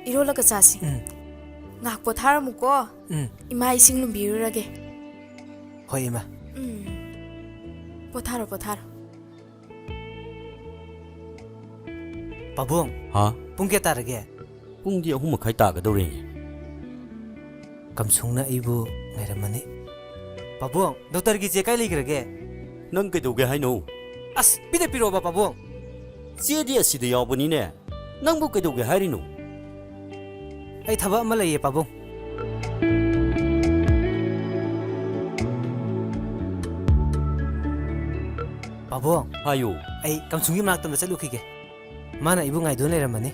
ꯏꯔꯣꯜꯂꯒ ꯆꯥꯁꯤ꯫ ꯎꯝ꯫ ꯉꯥꯏꯍꯥꯛ ꯄꯣꯊꯥꯔꯝꯃꯨꯀꯣ꯫ ꯎꯝ꯫ ꯏꯃꯥ ꯏꯁꯤꯡ ꯂꯨꯝꯕꯤꯔꯨꯔꯒꯦ꯫ ꯍꯣꯏ, ꯏꯃꯥ꯫ ꯎꯝ꯫ ꯄꯣꯊꯥꯔꯣ, ꯄꯣꯊꯥꯔꯣ꯫ ꯄꯥꯕꯨꯡ꯫ ꯍꯥ? ꯄꯨꯡ ꯀꯌꯥ ꯇꯥꯔꯒꯦ? ꯄꯨꯡꯗꯤ ꯑꯍꯨꯝ ꯃꯈꯥꯏ ꯇꯥꯒꯗꯧꯔꯦꯅꯦ꯫ ꯀꯝꯁꯨꯡꯅ ꯑꯩꯕꯨ ꯉꯥꯏꯔꯝꯃꯅꯤ꯫ ꯄꯥꯕꯨꯡ, ꯗꯣꯛꯇꯔꯒꯤ ꯆꯦ ꯀꯥꯏ ꯂꯩꯈ꯭ꯔꯒꯦ? ꯅꯪ ꯀꯩꯗꯧꯒꯦ ꯍꯥꯏꯅꯣ? ꯑꯁ, ꯄꯤꯗ ꯄꯤꯔꯛꯑꯣꯕ, ꯄꯥꯕꯨꯡ꯫ ꯆꯦꯗꯤ ꯑꯁꯤꯗ ꯌꯥꯎꯕꯅꯤꯅꯦ꯫ ꯅꯪꯕꯨ ꯀꯩꯗꯧꯒꯦ ꯍꯥꯏꯔꯤꯅꯣ? ꯑꯩ ꯊꯕꯛ ꯑꯃ ꯂꯩꯌꯦ, ꯄꯥꯕꯨꯡ꯫ ꯄꯥꯕꯨꯡ꯫ ꯍꯥꯏꯌꯨ꯫ ꯑꯩ ꯀꯝꯁꯨꯡꯒꯤ ꯃꯅꯥꯛꯇ ꯑꯝꯇ ꯆꯠꯂꯨꯈꯤꯒꯦ꯫ ꯃꯥꯅ ꯑꯩꯕꯨ ꯉꯥꯏꯗꯨꯅ ꯂꯩꯔꯝꯃꯅꯤ꯫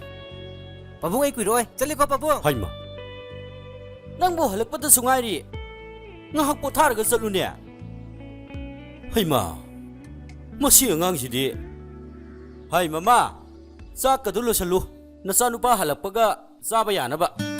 ꯄꯥꯕꯨꯡ, ꯑꯩ ꯀꯨꯏꯔꯣꯏ꯫ ꯆꯠꯂꯦꯀꯣ, ꯄꯥꯕꯨꯡ꯫ ꯍꯩꯃ꯫ ꯅꯪꯕꯨ ꯍꯜꯂꯛꯄꯗꯁꯨ ꯉꯥꯏꯔꯤ꯫ ꯉꯥꯏꯍꯥꯛ ꯄꯣꯊꯥꯔꯒ ꯆꯠꯂꯨꯅꯦ꯫ ꯍꯩꯃ꯫ ꯃꯁꯤ ꯑꯉꯥꯡꯁꯤꯗꯤ꯫ ꯍꯥꯏ ꯃꯃꯥ, ꯆꯥꯛꯀꯗꯨ ꯂꯣꯏꯁꯜꯂꯨ꯫ ꯅꯆꯥꯅꯨꯄꯥ ꯍꯜꯂꯛꯄꯒ ꯆꯥꯕ ꯌꯥꯅꯕ꯫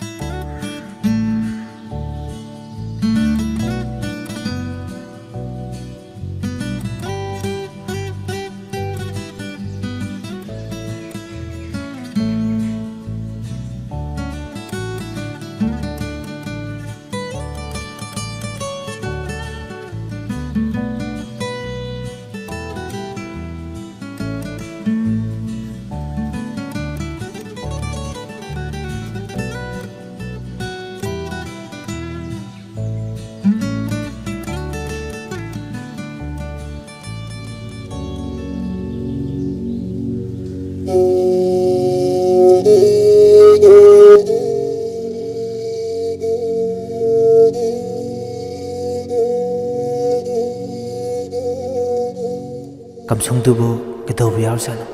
ꯀꯝꯁꯨꯡꯗꯨꯕꯨ ꯀꯩꯗꯧꯕ ꯌꯥꯎꯔꯖꯥꯠꯅꯣ?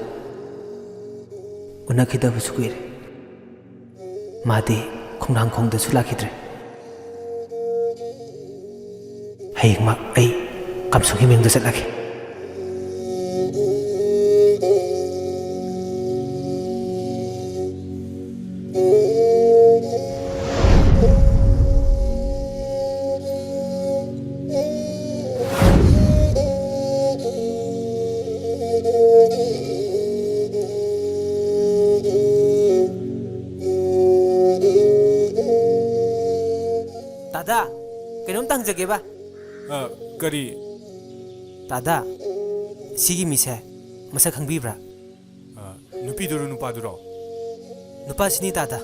ꯎꯅꯈꯤꯗꯕꯁꯨ ꯀꯨꯏꯔꯦ꯫ ꯃꯥꯗꯤ ꯈꯣꯡꯅꯥꯡꯈꯣꯡꯗꯁꯨ ꯂꯥꯛꯈꯤꯗ꯭ꯔꯦ꯫ ꯍꯌꯦꯡꯃꯛ ꯑꯩ ꯀꯝꯁꯨꯡꯒꯤ ꯃꯌꯨꯝꯗ ꯆꯠꯂꯒꯦ꯫ ꯑꯝꯇ ꯍꯪꯖꯒꯦꯕ꯫ ꯑ, ꯀꯔꯤ? ꯇꯥꯗꯥ, ꯁꯤꯒꯤ ꯃꯤꯁꯦ ꯃꯁꯛ ꯈꯪꯕꯤꯕ꯭ꯔꯥ? ꯑ, ꯅꯨꯄꯤꯗꯨꯔꯣ, ꯅꯨꯄꯥꯗꯨꯔꯣ? ꯅꯨꯄꯥꯁꯤꯅꯤ, ꯇꯥꯗꯥ꯫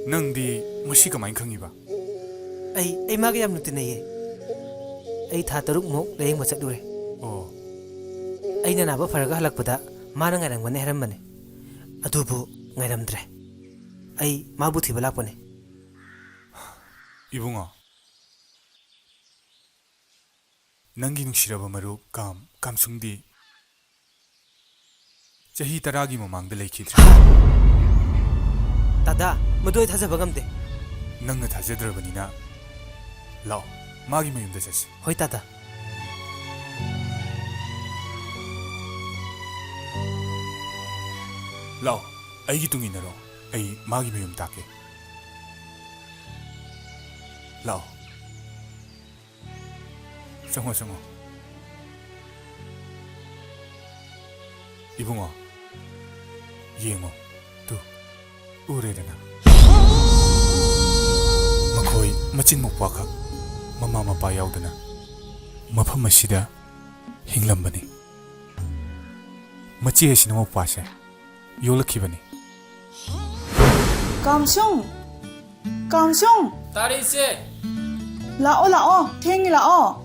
ꯅꯪꯗꯤ ꯃꯁꯤ ꯀꯃꯥꯏꯅ ꯈꯪꯉꯤꯕ? ꯑꯩ, ꯑꯩ ꯃꯥꯒ ꯌꯥꯝꯅ ꯇꯤꯟꯅꯩꯌꯦ꯫ ꯑꯩ ꯊꯥ ꯇꯔꯨꯛꯃꯨꯛ ꯂꯥꯌꯦꯡꯕ ꯆꯠꯂꯨꯔꯦ꯫ ꯑꯣ꯫ ꯑꯩꯅ ꯅꯥꯕ ꯐꯔꯒ ꯍꯜꯂꯛꯄꯗ ꯃꯥꯅ ꯉꯥꯏꯔꯝꯒꯅꯤ ꯍꯥꯏꯔꯝꯕꯅꯦ꯫ ꯑꯗꯨꯕꯨ ꯉꯥꯏꯔꯝꯗ꯭ꯔꯦ꯫ ꯑꯩ ꯃꯥꯕꯨ ꯊꯤꯕ ꯂꯥꯛꯄꯅꯦ꯫ ꯏꯕꯨꯡꯉꯣ, ꯅꯪꯒꯤ ꯅꯨꯡꯁꯤꯔꯕ ꯃꯔꯨꯞ ꯀꯥꯝ, ꯀꯥꯝꯁꯨꯡꯗꯤ ꯆꯍꯤ ꯇꯔꯥꯒꯤ ꯃꯃꯥꯡꯗ ꯂꯩꯈꯤꯗ꯭ꯔꯦ꯫ ꯇꯥꯗꯥ, ꯃꯗꯨ ꯑꯩ ꯊꯥꯖꯕ ꯉꯝꯗꯦ꯫ ꯅꯪꯅ ꯊꯥꯖꯗ꯭ꯔꯕꯅꯤꯅ, ꯂꯥꯛꯑꯣ, ꯃꯥꯒꯤ ꯃꯌꯨꯝꯗ ꯆꯠꯁꯤ꯫ ꯍꯣꯏ, ꯇꯥꯗꯥ꯫ ꯂꯥꯛꯑꯣ, ꯑꯩꯒꯤ ꯇꯨꯡ ꯏꯟꯅꯔꯣ, ꯑꯩ ꯃꯥꯒꯤ ꯃꯌꯨꯝ ꯇꯥꯛꯀꯦ꯫ ꯂꯥꯛꯑꯣ꯫ ꯆꯪꯉꯣ, ꯆꯪꯉꯣ꯫ ꯏꯕꯨꯡꯉꯣ, ꯌꯦꯡꯉꯣ꯫ ꯇꯨ, ꯎꯔꯦꯗꯅ? ꯃꯈꯣꯏ ꯃꯆꯤꯟ ꯃꯧꯄ꯭ꯋꯥꯈꯛ, ꯃꯃꯥ ꯃꯄꯥ ꯌꯥꯎꯗꯅ ꯃꯐꯝ ꯑꯁꯤꯗ ꯍꯤꯡꯂꯝꯕꯅꯤ꯫ ꯃꯆꯦ ꯑꯁꯤꯅ ꯃꯧꯄ꯭ꯋꯥꯁꯦ ꯌꯣꯛꯂꯛꯈꯤꯕꯅꯤ꯫ ꯀꯥꯝꯁꯨꯡ! ꯀꯥꯝꯁꯨꯡ! ꯇꯥꯔꯦ, ꯏꯆꯦ꯫ ꯂꯥꯛꯑꯣ, ꯂꯥꯛꯑꯣ, ꯊꯦꯡꯉꯦ, ꯂꯥꯛꯑꯣ꯫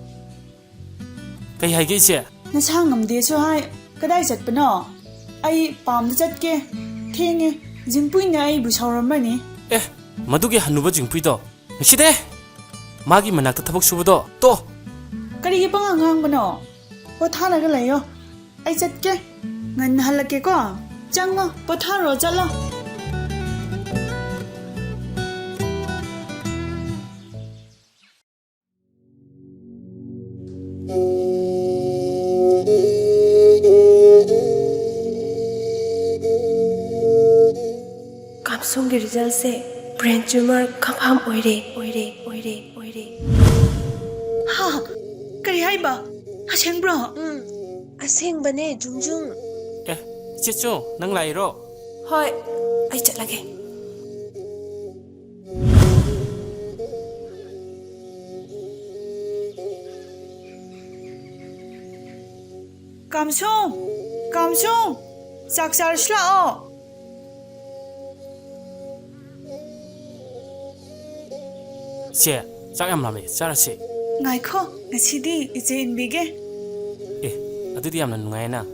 ꯀꯩ ꯍꯥꯏꯒꯦ, ꯏꯆꯦ? ꯅꯁꯥ ꯉꯝꯗꯦꯁꯨ ꯍꯥꯏ, ꯀꯗꯥꯏ ꯆꯠꯄꯅꯣ? ꯑꯩ ꯄꯥꯝꯗ ꯆꯠꯀꯦ, ꯊꯦꯡꯉꯦ꯫ ꯖꯤꯡꯄꯨꯏꯅ ꯑꯩꯕꯨ ꯁꯥꯎꯔꯝꯃꯅꯤ꯫ ꯑꯦ, ꯃꯗꯨꯒꯤ ꯍꯟꯅꯨꯕ ꯖꯤꯡꯄꯨꯏꯗꯣ ꯅꯨꯡꯁꯤꯗꯦ꯫ ꯃꯥꯒꯤ ꯃꯅꯥꯛꯇ ꯊꯕꯛ ꯁꯨꯕꯗꯣ ꯇꯣ꯫ ꯀꯔꯤꯒꯤ ꯄꯉꯥꯡ ꯉꯥꯡꯕꯅꯣ? ꯄꯣꯊꯥꯔꯒ ꯂꯩꯌꯣ꯫ ꯑꯩ ꯆꯠꯀꯦ꯫ ꯉꯟꯅ ꯍꯜꯂꯛꯀꯦꯀꯣ꯫ ꯆꯪꯉꯣ, ꯄꯣꯊꯥꯔꯣ, ꯆꯠꯂꯣ꯫ ꯀꯥꯝꯁꯣꯡꯒꯤ ꯔꯤꯖꯜꯁꯦ brain tumor confirm ꯑꯣꯏꯔꯦ, ꯑꯣꯏꯔꯦ, ꯑꯣꯏꯔꯦ, ꯑꯣꯏꯔꯦ꯫ ꯍꯥ? ꯀꯔꯤ ꯍꯥꯏꯕ? ꯑꯁꯦꯡꯕ꯭ꯔꯣ? ꯎꯝ, ꯑꯁꯦꯡꯕꯅꯦ, ꯖꯨꯡꯖꯨꯡ꯫ ꯑꯦ, ꯏꯆꯦꯆꯨ, ꯅꯪ ꯂꯥꯛꯏꯔꯣ? ꯍꯣꯏ, ꯑꯩ ꯆꯠꯂꯒꯦ꯫ ꯀꯥꯝꯁꯣꯡ! ꯀꯥꯝꯁꯣꯡ! ꯆꯥꯛ ꯆꯥꯔꯁꯤ ꯂꯥꯛꯑꯣ꯫ ꯆꯦ, ꯆꯥꯛ ꯌꯥꯝ ꯂꯥꯝꯃꯦ, ꯆꯥꯔꯁꯦ꯫ ꯉꯥꯏꯈꯣ, ꯉꯁꯤꯗꯤ ꯏꯆꯦ ꯏꯟꯕꯤꯒꯦ꯫ ꯑꯦ, ꯑꯗꯨꯗꯤ ꯌꯥꯝꯅ ꯅꯨꯡꯉꯥꯏꯅ꯫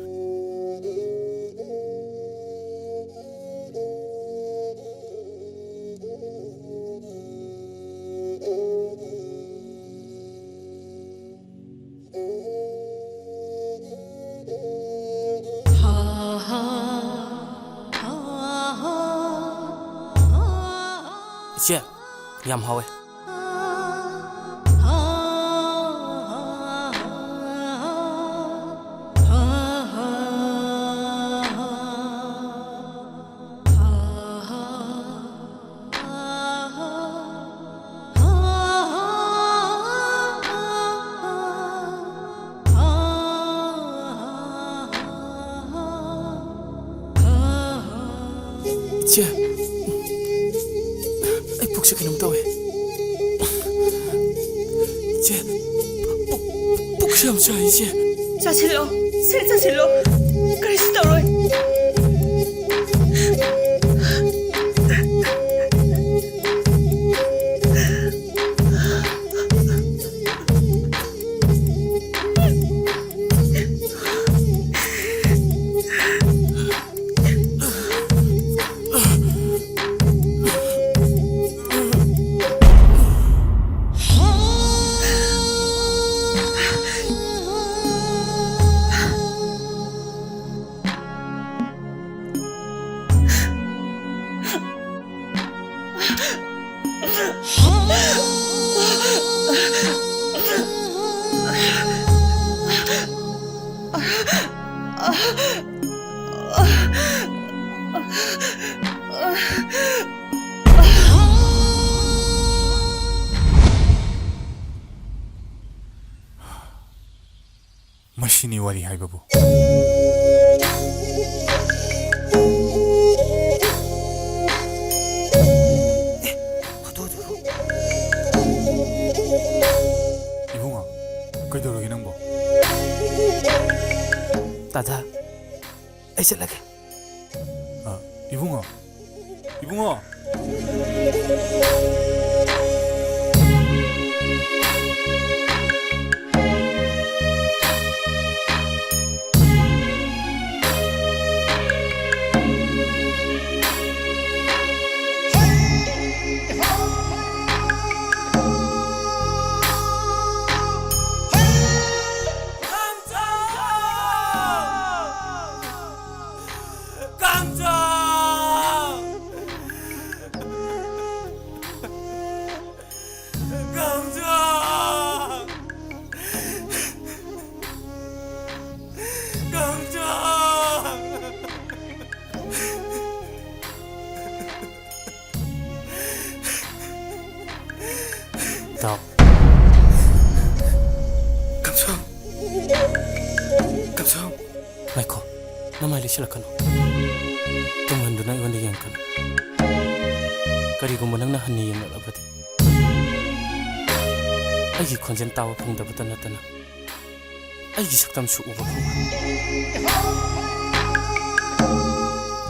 ꯏꯆꯦ, ꯌꯥꯝ ꯍꯥꯎꯋꯦ꯫ ꯏꯆꯦ, ꯑꯩ ꯄꯨꯛꯁꯦ ꯀꯩꯅꯣꯝ ꯇꯧꯋꯦ꯫ ꯏꯆꯦ, ꯄꯨꯛ, ꯄꯨꯛꯁꯦ ꯌꯥꯝ ꯆꯥꯏ, ꯏꯆꯦ꯫ ꯆꯥꯁꯤꯜꯂꯣ, ꯁꯦ ꯆꯥꯁꯤꯜꯂꯣ, ꯀꯔꯤꯁꯨ ꯇꯧꯔꯣꯏ꯫ ꯃꯁꯤꯅꯤ ꯋꯥꯔꯤ ꯍꯥꯏꯕꯕꯨ꯫ ꯏꯕꯨꯡꯉꯣ, ꯀꯩꯗꯧꯔꯒꯦ ꯅꯪꯕꯣ? ꯑꯗ ꯑꯩ ꯆꯠꯂꯒꯦ꯫ ꯑ, ꯏꯕꯨꯡꯉꯣ, ꯏꯕꯨꯡꯉꯣ꯫ ꯏꯇꯥꯎ꯫ ꯀꯝꯁꯣꯝ꯫ ꯀꯝꯁꯣꯝ꯫ ꯉꯥꯏꯈꯣ, ꯅꯃꯥꯏ ꯂꯩꯁꯤꯜꯂꯛꯀꯅꯨ꯫ ꯇꯨꯡꯍꯟꯗꯨꯅ ꯑꯩꯉꯣꯟꯗ ꯌꯦꯡꯉꯛꯀꯅꯨ꯫ ꯀꯔꯤꯒꯨꯝꯕ ꯅꯪꯅ ꯍꯟꯅ ꯌꯦꯡꯂꯛꯂꯕꯗꯤ, ꯑꯩꯒꯤ ꯈꯣꯟꯖꯦꯜ ꯇꯥꯕ ꯐꯪꯗꯕꯇ ꯅꯠꯇꯅ, ꯑꯩꯒꯤ ꯁꯛꯇꯝꯁꯨ ꯎꯕ ꯐꯪꯉꯣꯏ꯫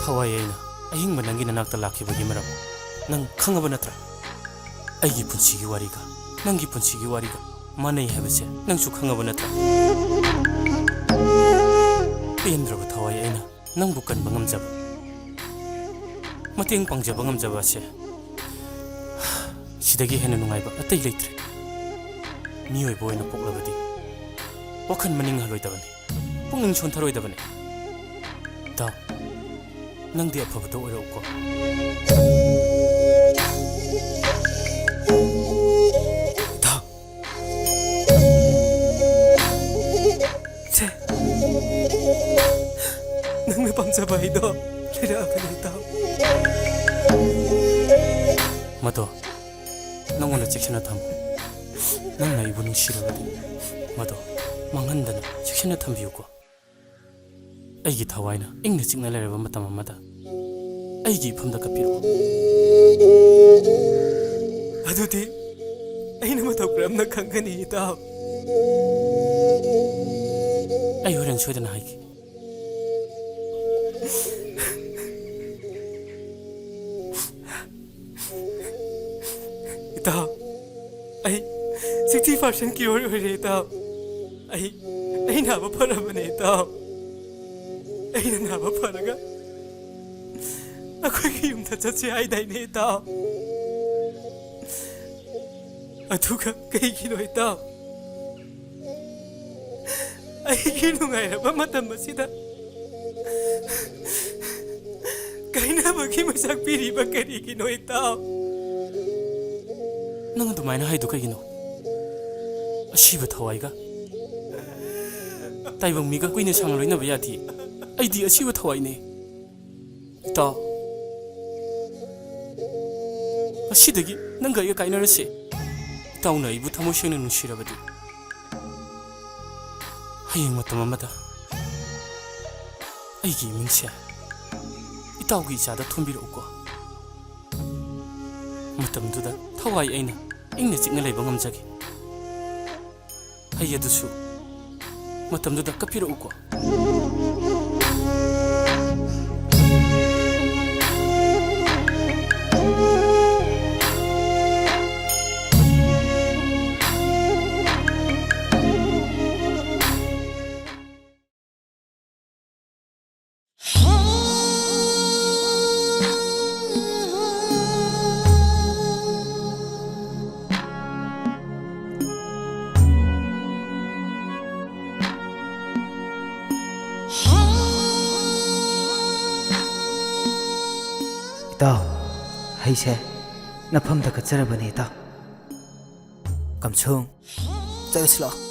ꯊꯋꯥꯏ, ꯑꯩꯅ ꯑꯍꯤꯡꯕ ꯅꯪꯒꯤ ꯅꯅꯥꯛꯇ ꯂꯥꯛꯈꯤꯕꯒꯤ ꯃꯔꯝ ꯅꯪ ꯈꯪꯉꯕ ꯅꯠꯇ꯭ꯔꯥ? ꯑꯩꯒꯤ ꯄꯨꯟꯁꯤꯒꯤ ꯋꯥꯔꯤꯒ ꯅꯪꯒꯤ ꯄꯨꯟꯁꯤꯒꯤ ꯋꯥꯔꯤꯒ ꯃꯥꯟꯅꯩ ꯍꯥꯏꯕꯁꯦ ꯅꯪꯁꯨ ꯈꯪꯉꯕ ꯅꯠꯇ꯭ꯔꯥ? ꯄꯦꯟꯗ꯭ꯔꯕ ꯊꯋꯥꯏ, ꯑꯩꯅ ꯅꯪꯕꯨ ꯀꯟꯕ ꯉꯝꯖꯕ, ꯃꯇꯦꯡ ꯄꯥꯡꯖꯕ ꯉꯝꯖꯕ ꯑꯁꯦ ꯁꯤꯗꯒꯤ ꯍꯦꯟꯅ ꯅꯨꯡꯉꯥꯏꯕ ꯑꯇꯩ ꯂꯩꯇ꯭ꯔꯦ꯫ ꯃꯤꯑꯣꯏꯕ ꯑꯣꯏꯅ ꯄꯣꯛꯂꯕꯗꯤ ꯋꯥꯈꯜ ꯃꯅꯤꯡ ꯍꯜꯂꯣꯏꯗꯕꯅꯤ, ꯄꯨꯛꯅꯤꯡ ꯁꯣꯟꯊꯔꯣꯏꯗꯕꯅꯤ꯫ ꯏꯇꯥꯎ, ꯅꯪꯗꯤ ꯑꯐꯕꯗꯣ ꯑꯣꯏꯔꯛꯎꯀꯣ꯫ ꯏꯇꯥꯎ꯫ ꯁꯦ꯫ ꯅꯪꯅ ꯄꯥꯝꯖꯕ ꯑꯩꯗꯣ ꯂꯩꯔꯛꯑꯕꯅꯤ, ꯏꯇꯥꯎ꯫ ꯃꯗꯣ ꯅꯪꯉꯣꯟꯗ ꯆꯦꯛꯁꯤꯟꯅ ꯊꯝꯃꯨ꯫ ꯅꯪꯅ ꯑꯩꯕꯨ ꯅꯨꯡꯁꯤꯔꯕꯗꯤ ꯃꯗꯣ ꯃꯥꯡꯍꯟꯗꯅ ꯆꯦꯛꯁꯤꯟꯅ ꯊꯝꯕꯤꯌꯨꯀꯣ꯫ ꯑꯩꯒꯤ ꯊꯋꯥꯏꯅ ꯏꯪꯅ ꯆꯤꯛꯅ ꯂꯩꯔꯕ ꯃꯇꯝ ꯑꯃꯗ ꯑꯩꯒꯤ ꯏꯐꯝꯗ ꯀꯞꯄꯤꯔꯛꯑꯣ꯫ ꯑꯗꯨꯗꯤ ꯑꯩꯅ ꯃꯇꯧ ꯀꯔꯝꯅ ꯈꯪꯒꯅꯤ, ꯏꯇꯥꯎ? ꯑꯩ ꯍꯣꯔꯦꯟ ꯁꯣꯏꯗꯅ ꯍꯥꯏꯒꯦ꯫ ꯏꯇꯥꯎ, ꯑꯩ sixty percent cure ꯑꯣꯏꯔꯦ, ꯏꯇꯥꯎ꯫ ꯑꯩ, ꯑꯩ ꯅꯥꯕ ꯐꯔꯕꯅꯦ, ꯏꯇꯥꯎ꯫ ꯑꯩꯅ ꯅꯥꯕ ꯐꯔꯒ ꯑꯩꯈꯣꯏꯒꯤ ꯌꯨꯝꯗ ꯆꯠꯁꯦ ꯍꯥꯏꯗꯥꯏꯅꯦ, ꯏꯇꯥꯎ? ꯑꯗꯨꯒ ꯀꯩꯒꯤꯅꯣ, ꯏꯇꯥꯎ? ꯑꯩꯒꯤ ꯅꯨꯡꯉꯥꯏꯔꯕ ꯃꯇꯝ ꯑꯁꯤꯗ ꯀꯥꯏꯅꯕꯒꯤ ꯃꯩꯁꯥꯛ ꯄꯤꯔꯤꯕ ꯀꯔꯤꯒꯤꯅꯣ, ꯏꯇꯥꯎ? ꯅꯪ ꯑꯗꯨꯃꯥꯏꯅ ꯍꯥꯏꯗꯨ ꯀꯩꯒꯤꯅꯣ? ꯑꯁꯤꯕ ꯊꯋꯥꯏꯒ ꯇꯥꯏꯕꯪ ꯃꯤꯒ ꯀꯨꯏꯅ ꯁꯥꯡꯅ ꯂꯣꯏꯅꯕ ꯌꯥꯗꯦ꯫ ꯑꯩꯗꯤ ꯑꯁꯤꯕ ꯊꯋꯥꯏꯅꯦ꯫ ꯏꯇꯥꯎ, ꯉꯁꯤꯗꯒꯤ ꯅꯪꯒ ꯑꯩꯒ ꯀꯥꯏꯅꯔꯁꯦ꯫ ꯏꯇꯥꯎꯅ ꯑꯩꯕꯨ ꯊꯃꯣꯏ ꯁꯦꯡꯅ ꯅꯨꯡꯁꯤꯔꯕꯗꯤ, ꯍꯌꯦꯡ ꯃꯇꯝ ꯑꯃꯗ ꯑꯩꯒꯤ ꯏꯃꯤꯡꯁꯦ ꯏꯇꯥꯎꯒꯤ ꯏꯆꯥꯗ ꯊꯣꯟꯕꯤꯔꯛꯎꯀꯣ꯫ ꯃꯇꯝꯗꯨꯗ ꯊꯋꯥꯏ ꯑꯩꯅ ꯏꯪꯅ ꯆꯤꯛꯅ ꯂꯩꯕ ꯉꯝꯖꯒꯦ꯫ ꯍꯩ ꯑꯗꯨꯁꯨ ꯃꯇꯝꯗꯨꯗ ꯀꯛꯄꯤꯔꯛꯎꯀꯣ꯫ ꯏꯇꯥꯎ, ꯍꯩꯁꯦ ꯅꯐꯝꯗ ꯀꯠꯆꯔꯕꯅꯤ, ꯏꯇꯥꯎ꯫ ꯀꯝꯁꯨꯡ, ꯆꯠꯂꯁꯤ ꯂꯥꯛꯑꯣ꯫